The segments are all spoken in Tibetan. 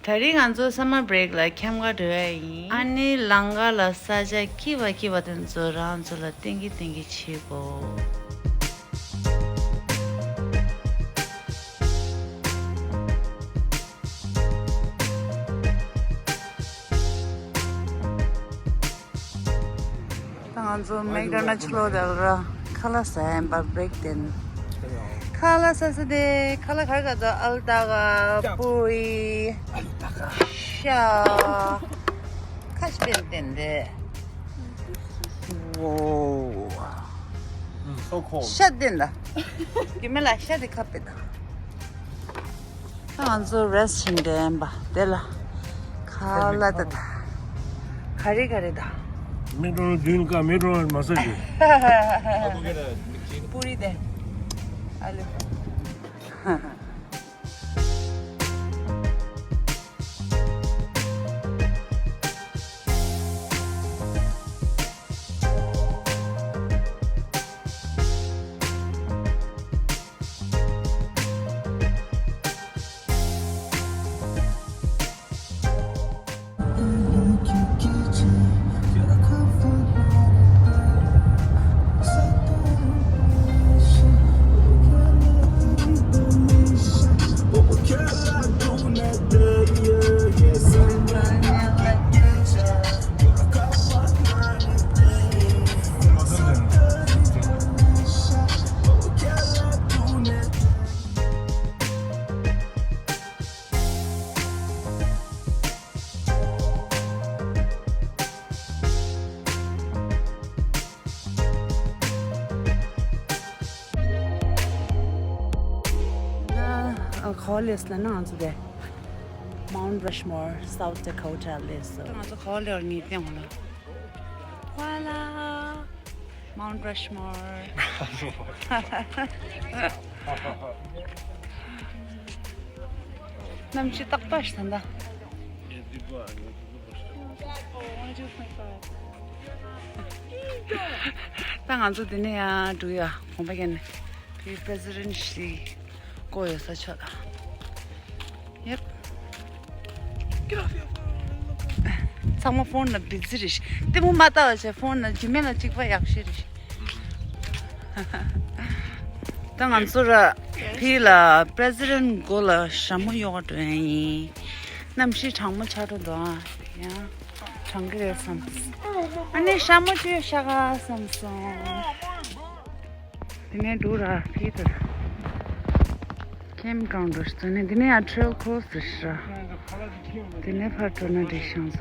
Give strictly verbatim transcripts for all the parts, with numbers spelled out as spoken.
ད་རིང་ང་ཚོ་སམ་མར་བྷི་རེག་ལ་ཁྱམས་ཁ་འགྲོ་ཡ་ཡིན། ཨ་ནི་ལམ་ཁ་ལ་ས་ཆ་སྐྱིད་པ་སྐྱིད་པ་དེ་ཚོ་རང་ཚོ་ལ་སྟོན་གྱི་སྟོན་གྱི་བྱེད་དགོས། ད་ང་ཚོ་མེག་ཌོ་ནལ་ལོ་དེ་ལ་ཁ་ལག་ཟ་ཡིན་པ། བྷི་རེག་དེ་ནི། ཁ་ལག་ཟ་ས་དེ་ཁ་ལག་ག་རེ་ག་ཚོད། ཨལ་ཏ་ག་པུ་རི། ཤ། ཁ་ཤས་བསྟན་བསྟན་རེད། Whoa. So cold. ཤ་བསྟན་ད། རྒྱུ་མེད་ལ་ཤ་དེ་ཁ་པེ་ད། ང་ཚོ་རེ་སི་ཊི་བྱེད་འདྲ་ཡིན་པ། དེ་ལ་ཁ་ལག་ད་ད། ག་རེ་ག་རེ་ད། མེག་ཌོ་ནལ་མདུན་ཀ་མེག་ཌོ་ནལ་མ་ཟ་རྒྱུ། པུ་རི་དེ། ཨ་ལེ། ཨ། ག་པར་སླེབས་ལབ་ན་ང་ཚོ་དེ་Mount Rushmore, South Dakota སླེབས་སོང་། ང་ཚོ་ག་པར་སླེབས་པ་ངས་བསྟན་འོང་ལ། Voila! Mount Rushmore. གནམ་གཤིས་ཏག་ཏག་ཞིག་ད་ལྟ། ད་ང་ཚོ་འདི་ནས་ཡར་འགྲོ་ཡ། གོམ་པ་བརྒྱབ་ནས་བོད་པི་རེ་སི་ཌེན་ཊི་ཞིག་བསྐོ་ཡོད་ས་ཕྱོགས་ལ། Yep. ཚང་མ་ཕོན་ལ་བི་ཛི་རེད་ཤག་ལྟད་མོ་མ་ལྟ་བ་བྱས་ཕོན་ལ། རྒྱུ་མེད་ལ་གཅིག་པ་ཡག་ཤོས་རེད་ཤག་ད་ང་ཚོ་ར་ཕི་ལ་པི་རེ་སི་ཌེན་ཊི་སྒོ་ལ་ཞྭ་མོ་གཡོག་འགྲོ་ཡ་ཡིན། གནམ་གཤིས་གྲང་མོ་ཆགས་འགྲོ་འདུག་ཨ། ཡང་གྲང་གི་རེད་བསམ། ཨ་ནི་ཞྭ་མོ་བཅོས་ཤག་ག་བསམ་སོང་། དེ་ནས་འགྲོ་ར་ཕི་དེར། ཁེམ་པ་གྲོང་རྡལ་ཟེར་ནས་འདི་ནས་ཡང་ཊེ་རེལ་ཁོ་སི་ཞིག་ར། དེ་ནས་ཕར་འགྲོ་ན་འགྲིག་ཤག་བསམ།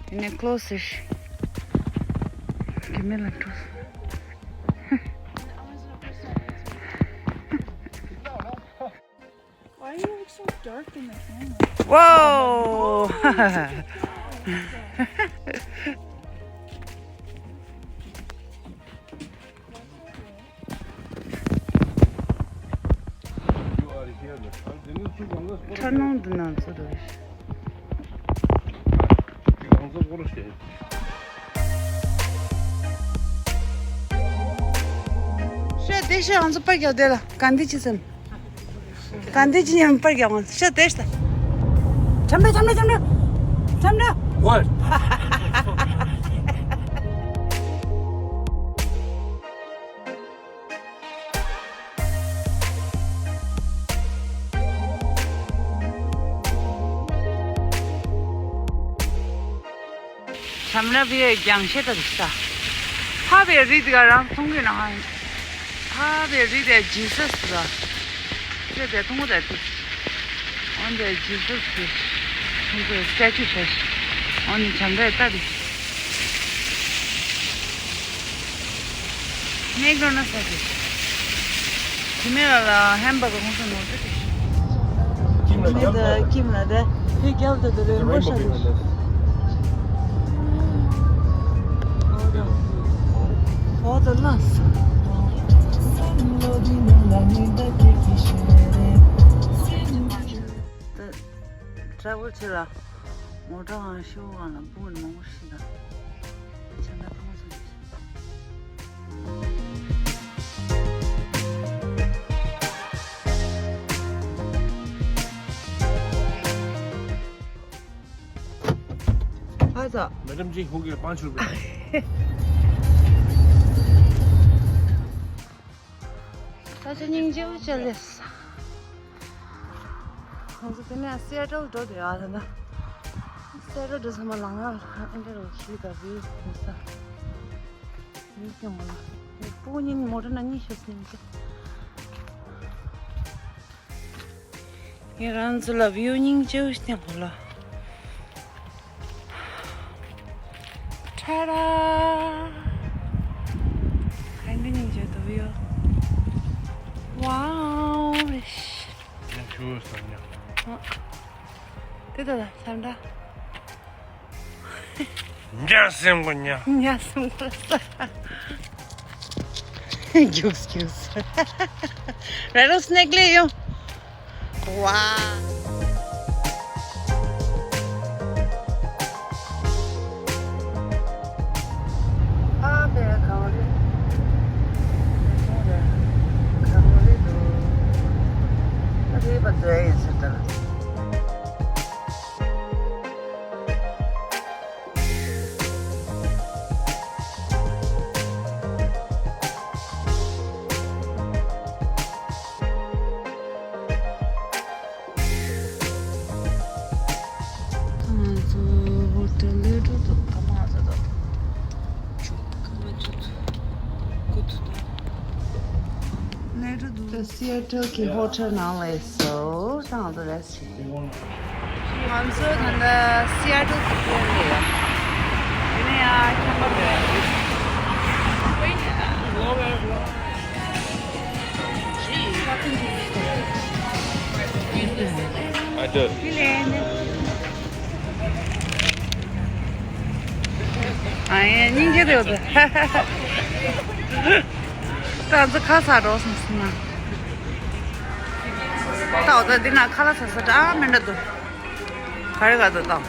དེ་ནས་ཁོ་སི་ཞིག་རྒྱུ་མེད་ལ་འགྲོ། Why you look so dark in the camera? Whoa! ཁྲ་ནང་དུ་ན་ཚོ་རེད། ཤ་དེ་ཤ་ང་ཚོ་པར་རྒྱག་དེ་ལ་ག་འདི་ཅི་ཟེར། ག་འདི་ཅི་ཉམས་པར་རྒྱག་ང་ཤ་དེ་ཤ། ཁྲམ་འདྲ་ཁྲམ་འདྲ་ཁྲམ་འདྲ་ཁྲམ་འདྲ། What? ཁྲམ་ར་བའི་རྒྱང་ཤེལ་དང་རིགས་ས། ཕ་བའི་རི་དེ་ག་རང་མཐོང་གི་ན། ཕ་བའི་རི་དེ་ཇི་སཱས་ལ། ཁྱེད་དེ་མཐོང་གི་ད་དེ། འོན་ཏེ་ཇི་སཱས་ཀྱི་ཁོང་ཚོའི་སི་ཊེ་ཅུ་ཤ་ཤ། འོན་ཏེ་བྱམས་པའི་རྟ་དེ། མེག་ཌོ་ནལ་ཟ་དེ། དེ་མིན་ལ་ལ་ཧེམ་བྷར་གར་ཁོང་ཚོ་ནོར་འཁྲུལ་དེ། ཁྱིམ་ལ་རྒྱབ་ད། ཁྱིམ་ལ་དེ་ཕི་རྒྱབ་ད་དེ་རེན་བོ་ཤ་དེ། འོ་ད་ལགས། ད་ཊ་རེ་ཝལ་ཆེ་ལ་མོ་ཊ་ཧང་ཤོ་ཧང་ལ་འབུ་མང་པོ་ཞིག་དང་། ཆ་ན་ཐོང་སོང་། मैडम जी, हो गया पाँच रुपए। ད་ཆ་སྙིང་རྗེ་པོ་ཅིག་སླེབས་སོང་། ང་ཚོ་དེ་ནས་སི་ཨེ་ཊལ་འགྲོ་བསྡད་ཡོད་ད། སི་ཨེ་ཊལ་འགྲོ་ཚང་མ་ལངས་ཡོད། ཨ་འདྲ་རོ་ཤི་ད་བིའུ་ཡིན་ས། བིའུ་སྐྱོང་བ་ལ། སྤུ་གུ་གཉིས་མོ་ཊ་ནང་གཉིད་ཤོར་སོང་། སྙིང་རྗེ། ངས་རང་ཚོ་ལ་བིའུ་སྙིང་རྗེ་པོ་ཞིག་སྟོན་དགོས་ལ། ཁྲ་ར། གང་གི་སྙིང་རྗེ་དོ་བིའུ། ཝའོ་རེ་ཤི། ཉ་ཞུ་ས་ཉ། ཨ། དེ་ད་ད་ས་འདྲ། ཉ་སེམས་གོ་ཉ། ཉ་སེམས་གོ་ས། རྒྱུགས་རྒྱུགས། ར་རོ་སྣེག་ལེ་ཡོང་། ཝ། ཨ་བེ་གང་རེད། གང་རེད་འདུག་ཨ་རེད་པ་འདྲ་ཡིན་ཟེར་ད། ང་ཚོ་ཧོ་ཊེལ་ལས་འགྲོ་འདུག་ཁ་མ་ཚོ་དང་། ཁ་མ་ཚོ་ཚོ་ཀུ་ཐུ་དང་། ལས་འགྲོ་འདུག་ད་སི་ཨེ་ཊལ་གྱི་ཧོ་ཊེལ་ནང་ལ་སོ་ང་ཚོ་རེ་སི་ང་ཚོ་ད་ལྟ་སི་ཨེ་ཊལ་གྱི་ཧོ་ཊེལ་ལ་ཡོད། དེ་ནས་ཡང་ཁྱམས་པ་རེད། I did. ཨ་ཡེ་སྙིང་རྗེ་དེ་ཡོད། ད་ང་ཚོ་ཁ་ཚ་འགྲོ་སོང་སོང་ན། ད་འོ་ད་འདི་ན་ཁ་ལག་ཟ་ས་འདྲ་མི་འདྲ་འདུག་ག་རེ་ག་ཚོད་དང་།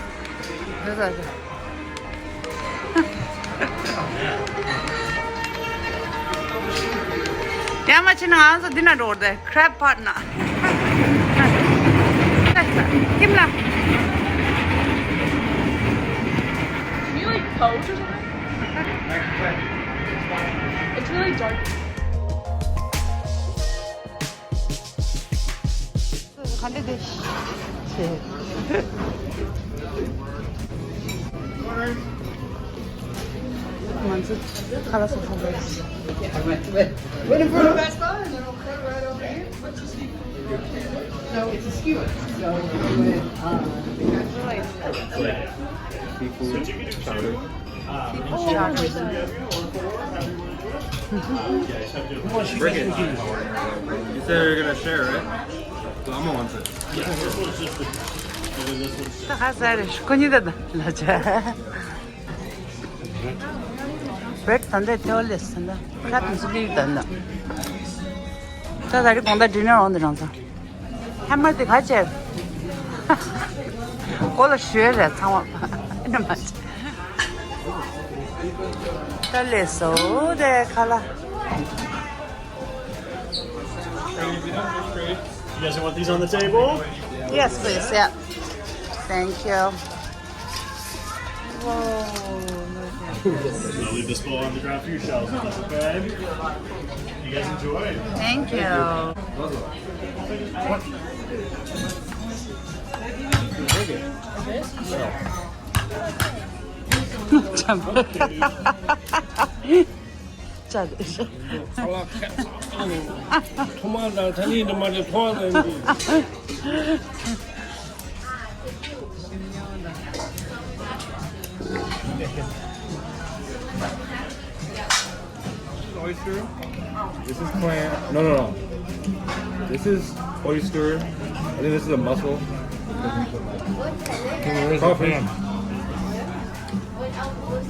དེ་ཟ་ས། ཡང་མ་ཕྱིན་ན་ང་ཚོ་འདི་ན་འགྲོ་དགོས་རེད། ཁྲེབ་པར་ན། ཁྱིམ་ལ། Can you, like, pose or something? It's really dark. ག་འདྲ་འདུག་ང་ཚོ་ཁ་ལག་ཟ་ས་འགྲོ། Waiting for the best buy, and then we'll cut right over here. So it's a skewer. So, uh, seafood chowder. Break it. You said you're gonna share, right? So I'm gonna want some. ད་ཁ་ཟས་རེད། ཁོ་གཉིས་ད་ལ་ཆ། བེད་ད་འདི་ཐེའུ་ལེས་ད་ཁ་དུ་སུ་ལི་ད་ན། ད་ད་རི་གོང་ད་ཌི་ནར་འོང་དུ་རང་ཚང་། ཧེ་མར་དེ་ག་བྱས། གོ་ལ་ཞོལ་རེད་ཚང་མ། ཨེ་ན་མ་བྱས། ད་ལེ་སོ་དེ་ཁ་ལ། You guys want these on the table? Yes, please. Yeah. Thank you. Whoa. I'll leave this bowl on the ground for yourselves, if that's okay. You guys enjoy. Thank you. ཅག་ཚ་བ་ཁ་ཚ་ཐོག་མ་དང་ཐ་ནི་འདི་མ་རེད་ཐོག་དང་འདི། Oyster. This is clam. No, no, no. This is oyster. I think this is a mussel. Crawfish.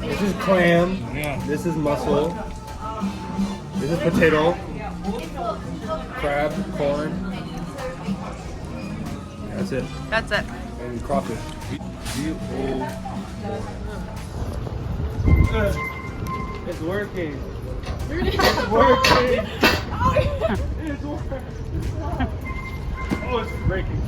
This is clam. Yeah. This is mussel. This is potato, crab, corn. That's it. That's it. And crawfish. It's working. It's working. It's working. Oh, it's breaking.